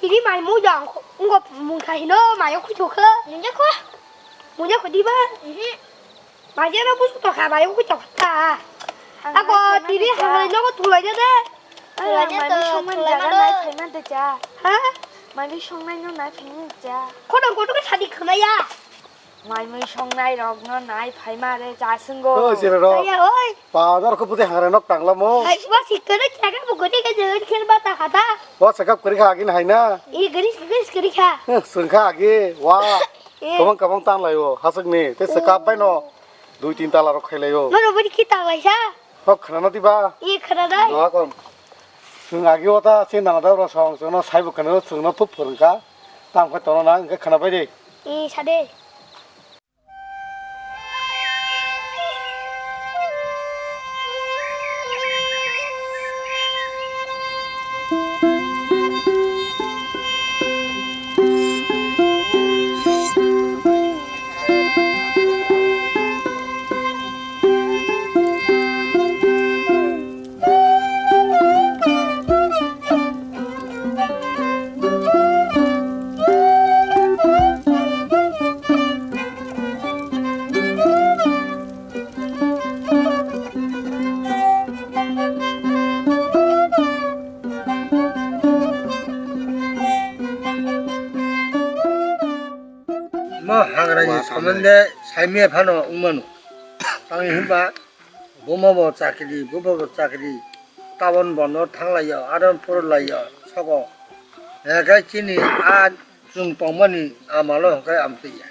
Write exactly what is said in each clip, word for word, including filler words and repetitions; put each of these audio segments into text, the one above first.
Tini mai mui jang, ngo mui khai no, mai o khuicho khe. Mui jakho. Mui jakho diba? Mhm. Mai jana busu to kha, mai o khuicho kha. Ang Ako nai tini phai mano hangai ja. Nogo thulai de de. Thulai Ang de mai to, songmani thulai jaga mano. Nai phai man de ja. Ha? Mai songmani no nai phai man ja. Khono kono ke sadi khna ya. Mai mui songnai rok no nai phai ma re ja swngo. O sira ro. Aya oi. Pa dor ko pute hangre nok tangla mo. Hai, wa sikere chaga bu gode ke jeng kher ba ta khata. Wa sakap kri kha agin hai na. E gris gris kri kha. Sung kha agi wa. Eh. Kabang kabang tan lai o hasuk ni. Te sakap bai no. Dui tin tala rok khai lai o. Maro bari ki ta lai sa. Hok khana na diba. E khana dai. Wa kon. Sung agi o ta sin na da ro song sung no sai bu khana sung no phup phurung kha. Tam kha tono na hwnkhe khana bai de. E sade. Mo hangrani somonde saimia phano wngmano. Tamni hwnba buma bo chakri, bupha bo chakri, tabon bono thanglaio, aron purlaio, sogo. Hingkhe chini a chwng tongmani amalo hingkhe amtwi ya.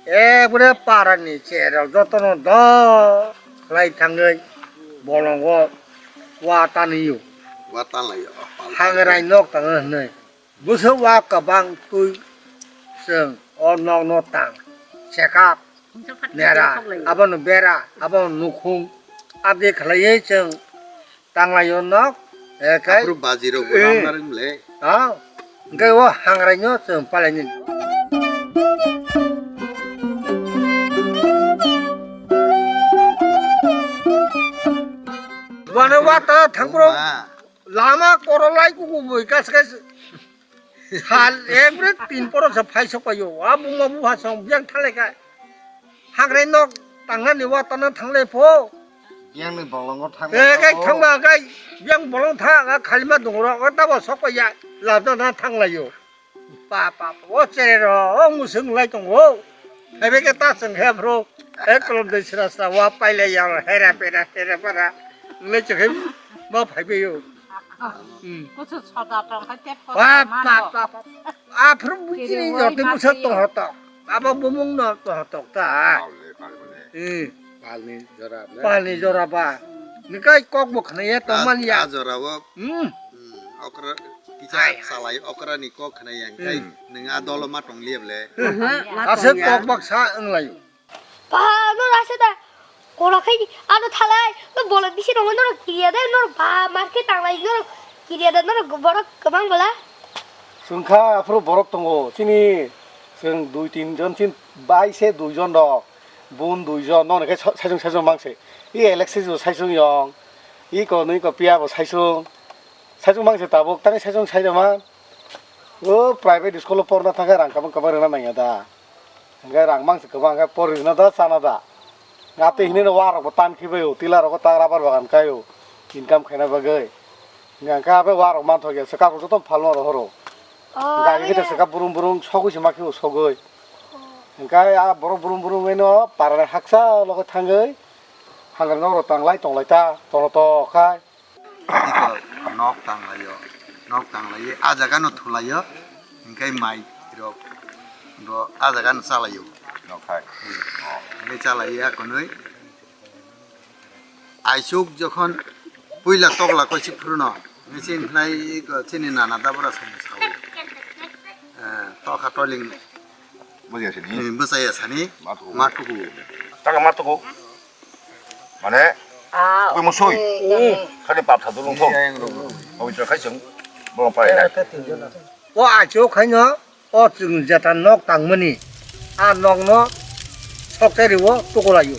Ekbare parani cherok jotono do khlai thangwi bolongo wa tanwi o. Wa tanlaio. Hangrai nok tangna hwnwi. Bwswk wa kwbang twi chwng o nokno tang, chekap, nera, abono bera, abono nukhung, abdi khlaiwi chwng tanglaio nok, ekai. Aphuru bajirok bo Eh. Ram narwng le. Ha? Hwnkhe o hangraino chwng palaini. Wano wata thangphuru Ma. Lama korolai kuku bui kas kas. Sal ekbre tin poro sa phai sok payo. A buma buha song biang thale ka. Hagre nok tangnani wa tana thangle pho. Yang ni bolongo thang. Eh, kai thangba kai. Yang bolong tha, a khalima dungro, a tabo sok paya. Labda na thanglayo. Pa, pa, pa, o chere ro, o musung lai tongo. Ebe ke ta sung he bro. He kolom de sira sira wa paile ya hera pera, hera para. Ngle chekhe ma phai be yo. Hmm. Kuchu soda tong kha tet ko Pa, ma pa, ko. Pa, pa. A phru buchini Kiri yo wai te ma busa kiri. To hotok. Aba bumung no to hotok ta. Pal ni, pal ni. Eh. Pal ni jora na? Pal ni jora ba. Ni kai kok bo khna ya to man ya. A jora o. Hmm. Hmm. Okra kisa Ai, ai. Salai okra ni kok khna ya kai. Hmm. Nang a dolo ma tong liya ble. Aha, ma Ase tong ya. Kok bak sa ang lai. Pa, no rasa da. Kola khai di. Ano thalai. No bola bisi no no kiriya da no ba market tang lai no kiriya da no borok kemang bola. Sungkha aphuru borok tongo. Chini sung dui tin jon chin bai se dui jon rok. Bun duijon, nokni khe sa-, saichung saichung mangse. I Alexis bo saichung yong. I ko nui ko piya bo saichung. Saichung mangse tabuk, tani saichung saida man. O private school o porna thangkhe rang kabang kabang rwna nangya da. Hingkhe rang mangse kwbang khe pori rwna da, chana da. Nga tei hinwi no warok bo tan khibai o, tila rok tak rubber bagan kai o. Income khaina bagwi. Hingkhe abe warok manthok ya, swkang rok joto phalma rok horo. Oh, Gari khe yeah. Swkang burum burum sogwi se ma khe o sogwi. Hingkhe a borok brum brum eno parani haksa loge thangwi hangrwi nok rok tanglai tonglai ta tonglo to khai. Iko nok tanglaio, nok tanglaiwi a jaga no thulaio, hingkhe mai rok bo a jaga no chalaio. Nok hai. Hingkhe chalaiwi a konwi. Aisuk jokhon puila tokla koisik phuru no, chini khnai ko chini nana dabra song sawi. Eh, tokha toiling. Bujia sini. Eh, bwsaya sani. Matuku. Matuku. Taka matuku. Mane, Ah, twi musui. Mm. Khani pap thadu lung thung. Yang rung. Pawitra khai chwng. Bolong pai nai. O aisuk khaino. O chwng jeta nok tangmani, a nokno sokchari o tukulaio.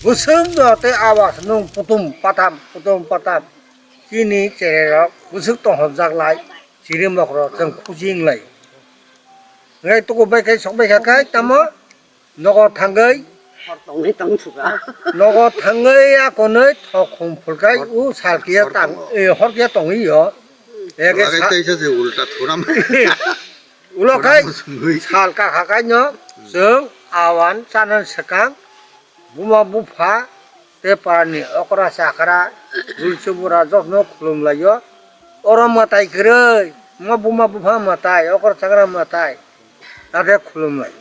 Bwswk no tei awas nung putum patam, putum patam. Chini chererok bwswk tongthokjak lai. Chirimok rok chwng khuji wnglai. Ngai tuku bai khai sok bai kha khai tamo nogo thangwi. Hor tongwi tong thuka. Nogo thangwi akonwi thok khum phulkai u sal kiya tang, eh, hor kiya tongwi yo. Ege sa- teisa se ulta thuram. Ulo khai sal ka kha kai no chwng awan chanan swkang. Buma bupha tei parani okra chakra, rulsu bura jotono khulumlaio. Oro mwtai kwrwi, mo buma bupha mwtai, okra chakra mwtai, tate khulumlai.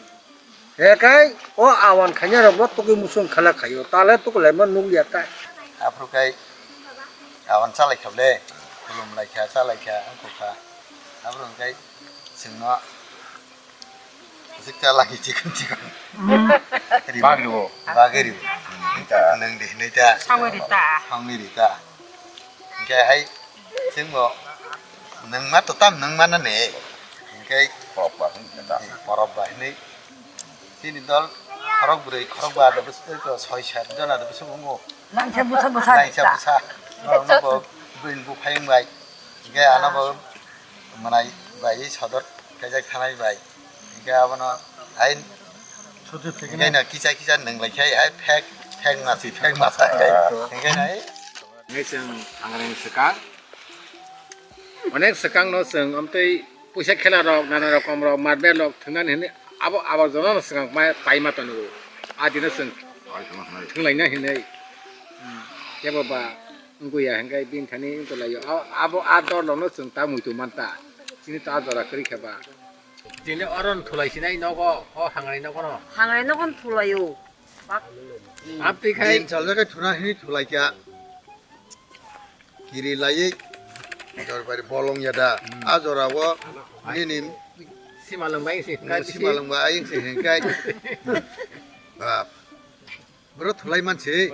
Hekai o awan khainai rokbo tugui musung khala khaio, tale tukulaima nukya ta. Aphuru kai awan chalai kha le, khulumlai kha, chalai kha, wngkha kha. Aphuru kai chwngno Aswk cha lagi chikon chikon. Bagri bo. Bagri bo. Nwng di hinwi ta. Sangwi ri ta. Sangwi ri ta. Hingke hai chwngbo nwng ma to tam nwng ma na ne. Hingke porop ba hinwi ta. Porop ba hinwi. Chini dol khorok bwrwi khorok ba da bwswk soi sat jona da bwswk wngo. Langsa bwsa bwsa. Langsa bwsa. Norokno bo bwrwini buphayung bai. Hingke ano bo mwnai bai sodor kaijak thanai bai. Hingke abono hai hingke no kisa kisa nwnglai khai hai phek phek masi phek masa khai. Hingke no hai. Hingke chwng hangreng swkang. Onek swkang no chwng amtwi puisa khela rok nana rokom rok marble rok thwngnani hinwi abo aborjona no swkang paima tongo. A dino chwng thwnglaina hinwi. Kebo ba wngya hingke bini thani wngtolaio. Abo a dor rokno chwng ta muitu manta. Chini ta jora kwrwi khe ba. Chini oron thulai sinai nogo, o hangrai nogo no. Hangrai nogo no thulaio. Bak. Amtwi khai din saljakai thuna hini thulai kya. Kiri laiwi dorbari bolong ya da. A jora o nini sima lwng bai si, sima lwng bai si hingkai. Bap. Bro thulai mansi.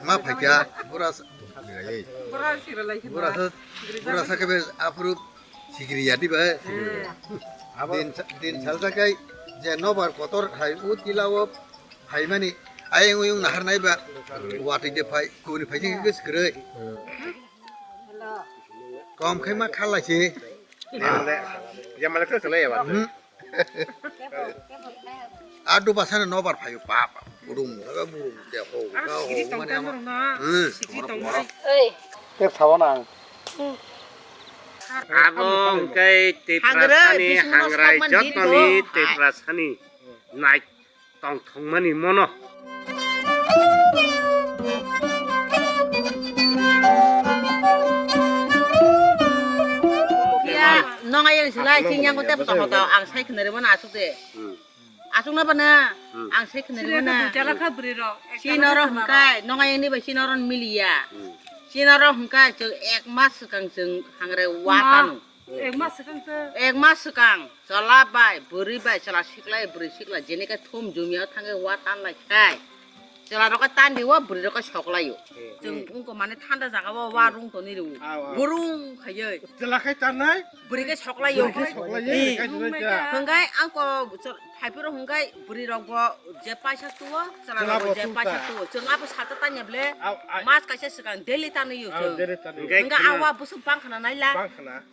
Ma phaikya bura sa-, bura sa-, bura sa kebe aphuru sikiri ya diba. Din sa-, din salsa kai je nobar kotor hai u tila o hai mani ayang uyung nahar nai ba. Watwi de phai kuni phai jeng ke sikiri. Kom khai ma khalai si. Yamale khe khlai ya ba. Hmm. Adu basana nobar phayo papa. Burung, burung, de ho, ho, mane ama. Hmm. Oi. Te thawa nang. Abo hwnkhe Tiprasani hangrai jotoni Tiprasani nai tongthokmani mono. Ya, nong ayang silai, sing yang kote potong potong, ang sai khnari mana asuk de. Hmm. Asuk na bana, hmm, ang sai khnari mana. Sini oro hwnkhe, nong ayang ni bai sini oro miliya. Hmm. Sini oro hwnkhe, chwng ek mas swkang chwng hangrai watano. Ek mas swkang se. Ek mas swkang, chwla bai, bwrwi bai, chwla sikla, bwrwi sikla, jene khe thum jumia thangwi wa tanlai khai. Chwla rok khe tandi o, bwrwi rok khe soklai o. Hmm. Chwng wngkha mane thanda jaga o wa rung toni rw. Ah, ah. Burung khaiwi. Chwla khai tanai? Bwrwi khe soklai o. Bwrwi khe soklai o, hmm, khai tanai ta. Hwnkhe ang ko chwla Phaipero hwnkhe bwrwi rok bo je paisa tuo, chwla rok bo je paisa tuo. Chwng abo sata tanya ble, mas kaisa swkang daily tanwi o chwng. Hwnkhe awa bwswk bang khna naila.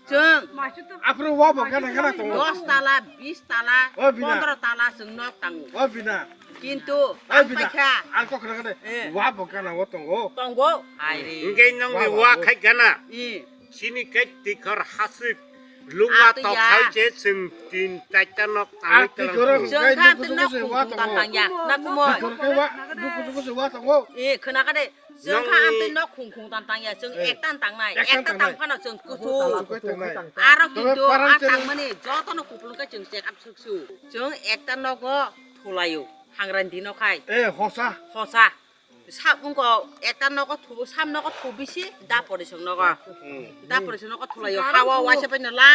Chwng. Aphuru wa bo gana gana tongo. Dos tala, bis tala, pondro tala chwng nok tango. O bina. Kintu ang paikha. Ang kok khna gana. Eh. Wa bo gana o tongo. Tongo. Hai re. Hwnkhe nongni wa khai gana. Eh. Chini khe tikhor hasik lungma tok hai je chwng tin chaita nok tangwi tlang. Chwng kha twi nok khung khung tang tangya. Na kumo. Tikhor khe wa, duku duku se wa tongo. Eh, khna kha de. Chwng kha amtwi nok khung khung tang tangya. Chwng ekta tangnai. Ekta tang phano chwng kuchuk. Aro kintu a tangmani jotono kupulung khe chwng check up suksu. Chwng ekta nogo thulaio. Hangrani dino khai. Eh, hosa. Hosa. Sa wngkha ekta nogo thubo, sam nogo thubo bisi, da porisong nogo. Hmm. Da porisong nogo thulaio. Hawa waisa pai no la.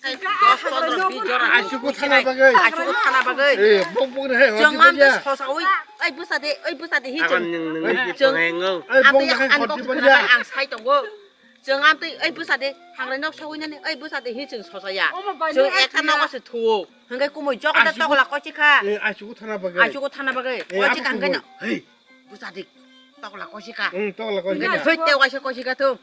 Kai dos pondro bis jora. Aisuku thana bagwi. Aisuku thana bagwi. Eh, bok bok ne hai. Chwng mam to sosa oi. Oi bwsa de, oi bwsa de hi chwng. Chwng. Oi bok ne hai khoti bagwi. Ang sai tongo. Chwng amtwi oi bwsa de, hangrai nok sogwi nani, oi bwsa de hi chwng sosa ya. Chwng ekta nogo se thuo. Hwnkhe kumui jokon de tokla kochi kha. Eh, aisuku thana bagwi. Aisuku thana bagwi. Eh, kochi kha hwnkhe no. Hei. Bwsa dik. Tokla kosi ka. Hmm, tokla kosi ka. Hoi, te waisa kosi ka thung.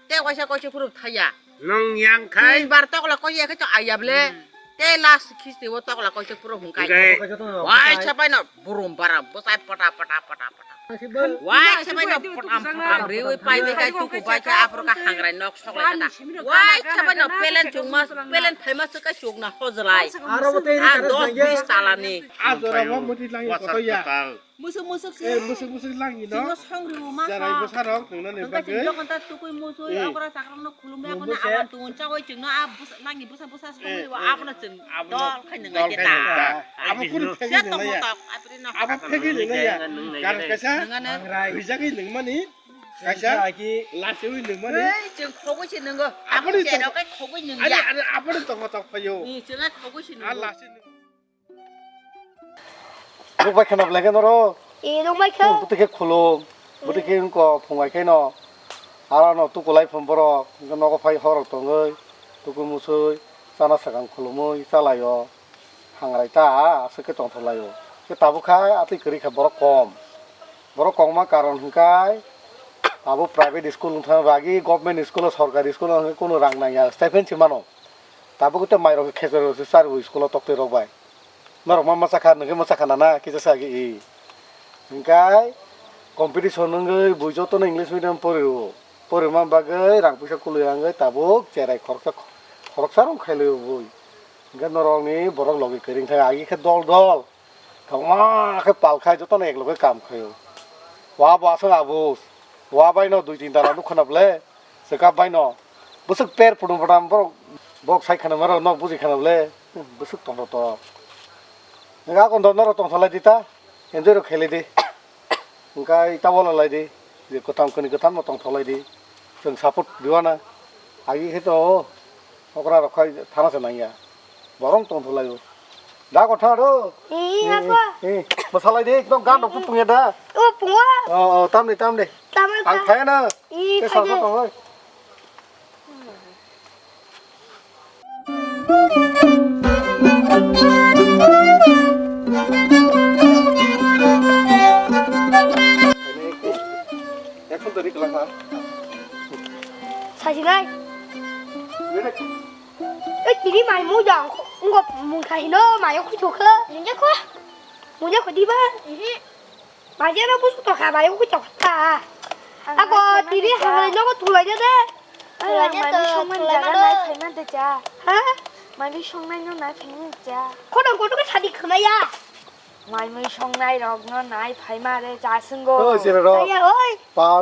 Te waisa kosi phuru thaya. Nwng yang khai. Tin bar tokla koi ya khe to ayable. Hmm. Te last khisti o tokla koi to puro hung kai. Hung kai. Wai sabai no burum bara bosai pata pata pata pata. Wai sabai no pata pata riwi pai de kai tuku bai kai apro ka hangrai nok sok lai kata. Wai sabai no pelen chungma pelen phaima se kai chukna hojlai. Aro bo tei a dos bis talani. A jora bo muti langi koto ya. Musuk musuk se. Eh, musuk musuk langi no. Sino songri uma sa. Jarai bwsarok nungna ni bagwi. Jokon ta tukui musui, eh, okra chakrang no khulumya kono awan tungun chawai chwngno a bwsa, langi bwsa bwsa songri wa abono chwng dol khai nunga dol jeta. Khai nunga. Abo kunu phegi nunga ya. Abo phegi nunga ya. Karon kaisa. Nungane. Rijagwi nungmani. Kaisa. Lasiwi nungmani. Ei chwng khogwi se nungo. Aboni tongo. Khogwi nungya. Aboni tongo tok phayo. Ni chwng khogwi se nungo. A lasi nung. Nuk bai kheno belai khe noro. E, nuk bai khe. Bwtwi khe khulum. Bwtwi khe wngko phungai khe no. Aro no tukulai phum borok. Hwnkhe nogo phai horok tongwi. Tukui musui. Chana swkang khulumui chalaio. Hangrai ta aswk khe tongthok laio. Khe tabuk kha atwi kwrwi kha borok kom. Borok kongma karon hwnkhe abo private school wngthang bagwi government school o sorkari school o hwnkhe kunu rang nangya. Stipend se mano. Tabuk khe mairok khe khechari rok se chari bo school o toktwi rok bai. Norok ma mwchakha, nwng khe mwchakha nana, kisa sa khe i. Hinkhe competition wngwi bui jotono English medium porio. Porima bagwi rang puisa kwlwi wngwi tabuk cherai khoroksa, khoroksa rok khailwi bui. Hinkhe norokni borok logi kwrwi wngkha, agi khe dol dol. Kwbangma khe pal khai jotono ek loge kam khaio. Wa bo aswk abus. Wa bai no dui tin tala nukha na ble. Swkap bai no. Bwswk per pudum pudam borok, borok sai khana maro nok buji khana ble. Bwswk tongthok tok. Nga kon dondoro tongthalai di ta. Enjoy rok khailai di. Wngkha ita wala lai di. Je kwtham kani kwtham no tongthalai di. Chwng support diwana. Agi khe to okra rok khai thana se nangya. Borong tongthalai o. Da ko tha do. Ee, apa? Ee, masalai di, ekdom gan rok tu pungya da. Oh, pungo. Oh, oh, tam de, tam de. Tam de, tam. Ang thaya na. Ee, thaya. Te salsa tong oi. Ekson tari kelang ha. Sajinai. Bebek. Ei, tini mai mujang, ngo mungkha hino, mai khuichokha. Mungjakha? Mungjakha diba? Mhm. Mai jeno busu tokha, mai khuichokha. Ako tini hangai nogo tulai de de. Tulai de to, tulai mano. Ha? Mai songnai no nai phai ja. Khono kono ke sadi khna ya. Mai mui songnai rok no nai phai ma re ja swngo. O, sira rok. Aya, oi. Pa